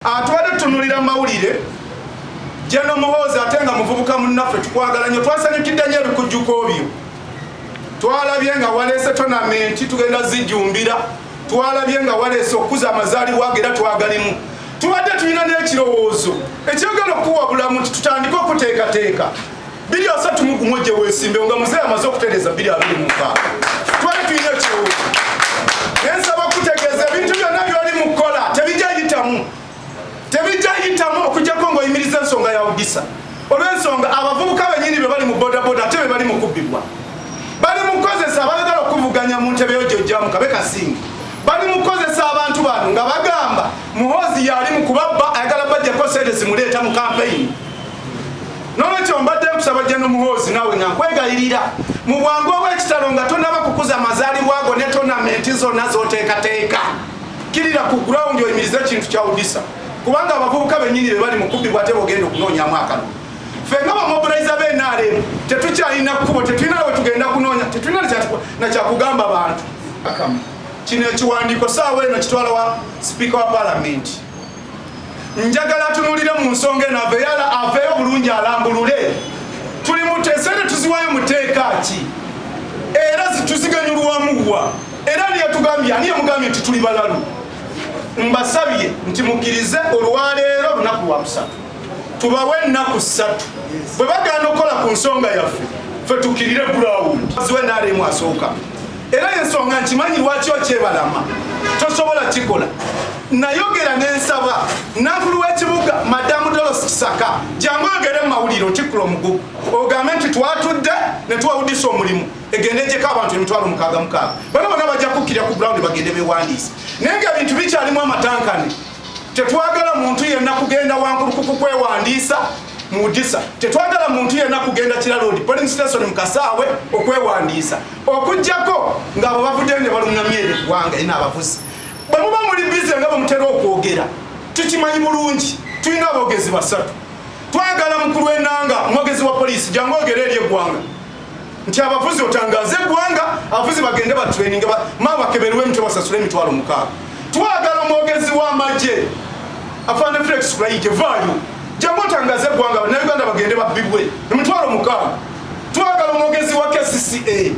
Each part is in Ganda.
Tubadde tutunulira mawulire. General Muhoozi, ate nga muvubuka munnaffe, tukwagala nnyo, twasanyukidde nnyo ebikujjuko byo. Twalabye nga waleese tournament, tugenda zijjumbira. Twalabye nga waleese okukuza amazaalibwa ge, era twagalimu. Tubadde tulina n'ekirowoozo ekyagala okukuwabulamu nti tutandike okuteekateeka 2031 gye weesimbewo nga muzeeyi amaze okutereeza 2026. Twali tulina ekirowoozo, nensaba okutegeeza ebintu byonna byoli mu kukola tebijja yitamu, tebijja yitamu, okujjako ng'oyimiriza ensonga ya UDSA, olw'ensonga abavubuka bennyini be bali mu bodaboda ate be bali mu kubbibwa. Bali mu kukozesa abayagala okuvuganya mu ntebe yo gyojjamu kabe kasinga. Bali mu kukozesa abantu bano nga bagamba Muhoozi yali mu kubabba, ayagala bajjako sente zimuleeta mu kampeyini. Nolwekyo mbadde nkusaba, General Muhoozi, naawe nga nkwegayirira mu bwangu obw'ekitalo, nga tonaba kukuza amazaalibwa ago ne tournament zonna z'oteekateeka, kirira ku ground oyimirize ekintu kya UDSA, kubanga abavubuka bennyini be bali mu kubbibwa ate bogenda okunoonyamu akalulu. Ffe nga ba mobilizer b'NRM tetukyalina kkubo, tetulina we tugenda kunoonya, tetulina nakyakugamba bantu. Kino ekiwandiiko saawa eno kitwala wa sipiika wa palamenti. Njagala atunulire mu nsonga eno, aveeyo bulungi alambulule. Tuli mutesente tuziwayo muteeka ki, era tuziganyulwamuwa, era ani yatugambye, ani yamugambye nti tuli balalu? Mbasabye nti mukkirize olwaleero lunaku lwa kusatu, tubawe ennaku 3. Bwe baganda okukola ku nsonga yaffe, ffe tukkirire ground ziwe NRM asooka. Era ensonga nkimanyi lwaki okyebalama, tosobola kikola. Nayogera nensaba nankulu w'ekibuga, Madamu Dolos Kisaka, jangu oyogere mu mawulire, otikkula omugugu, ogambe nti twatudde ne tuwawudisa omulimu egende ejjeko abantu 666,000. Bano bonna bajja kukkirira ku ground bagende bewandiise, naye nga ebintu bikyalimu amatankane. Tetwagala muntu yenna kugenda Wankulukuku kwewandiisa mu UDSA. Tetwagala muntu yenna kugenda Kira Road polling station mu kasaawe okwewandiisa, okugjako ng'abo bavuddeyo ne balungamya eri eggwanga ina abavuzi. Bwe muba muli busy nga bwe mutera okwogera, tukimanyi bulungi, tulina aboogezi basatu. Twagala mukulu w'enanga, mwogezi wa poliisi, jangu ogere eri eggwanga nti abavuzi, otangaze eggwanga, abavuzi bagende batraining ma bakeberwe emitwe, basasule 60,000. Twagala omwogezi w'amagye, afande Felix Kulayigye, vaayo, jangu otangaze eggwanga, bannayuganda bagende babbibwe 60,000. Twagala omwogezi wa KCCA,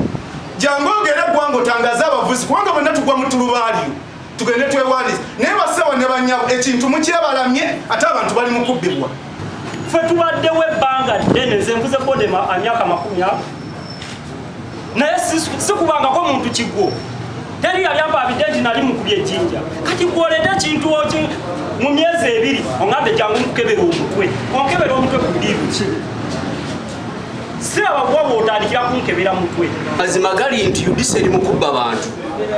jangu ogere eggwanga, otangaze abavuzi, kubanga bwenna tugwa mu tulubaalyo, tugende twewandiise. Naye bassebo ne bannyabo, ekintu mukyebalamye, ate abantu bali mu kubbibwa. Ffe tubaddewo ebbanga ddene. Nze nvuze boda emyaka 20, naye sikubangako muntu kigwo. Teri yali ampaabidde nti nali mukubye ejjinja. Kati gwoleeta ekintu oki mu myezi 2, oŋambe jangu nkukebera omutwe. Onkebera omutwe ku ddiiru ki? Siraba kuba bw'otandikira kunkebera mutwe. Mazima gali nti UDSA eri mu kubba bantu.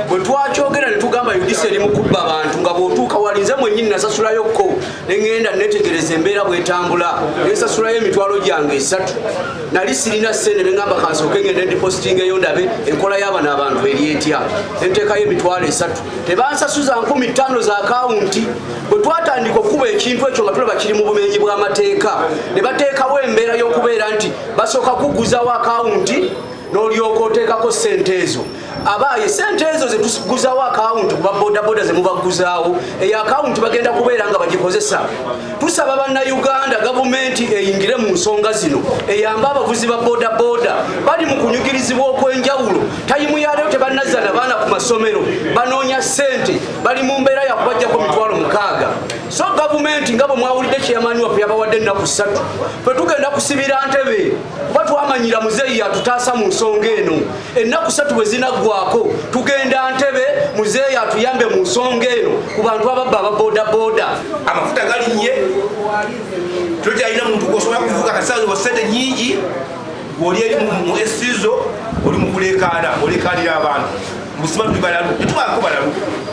Bwe twakyogera ne tugamba UDSA eri mu kubba bantu, nga bw'otuuka wali, nze mwennyini nasasulayokko ne ŋŋenda netegereza embeera bw'etambula, nensasulayo emitwalo gyange esatu. Nali sirina ssente, ne ŋŋamba kansooke ngende ndipositingeyo ndabe enkola y'abano abantu eri etya. Nenteekayo 30,000, tebansasuza 5,000 za akawunti. Bwe twatandika okukuba ekintu ekyo nga tulaba kiri mu bumenyi bw'amateeka, ne bateekawo embeera y'okubeera nti basooka kuguzawo akawunti n'olyoka oteekako ssente ezo. Abaaye, sente ezo zetuguzawo akawunti kuba bodaboda zemubaguzaawo, eyo akawunti bagenda kubeera nga bagikozesa. Tusaba Bannayuganda, gavumenti eyingire mu nsonga zino, eyambe abavuzi ba bodaboda bali mu kunyugirizibwa okw'enjawulo. Tayimu yaleero tebannazza na baana ku masomero, banoonya ssente, bali mu mbeera yakubajjako 60,000. So gavumenti, nga bwe mwawulidde chairman waffe yabawadde ennaku 3, ffe tugenda kusibira ntebe, kuba twamanyira muzeeyi yatutaasa mu nsonga eno. Ennaku 3 bwe zinaggwako, tugenda ntebe, muzeeyi atuyambe mu nsonga eno ku bantu ababba ababodaboda. Amafuta galinnye, tokyalina muntu gwosobola kuvuga kasazi sente nyingi. Oli eri mu esizo, oli mukuleekaana, oleekaanira abantu. Musiba tuli balalu, tetubaako balalu.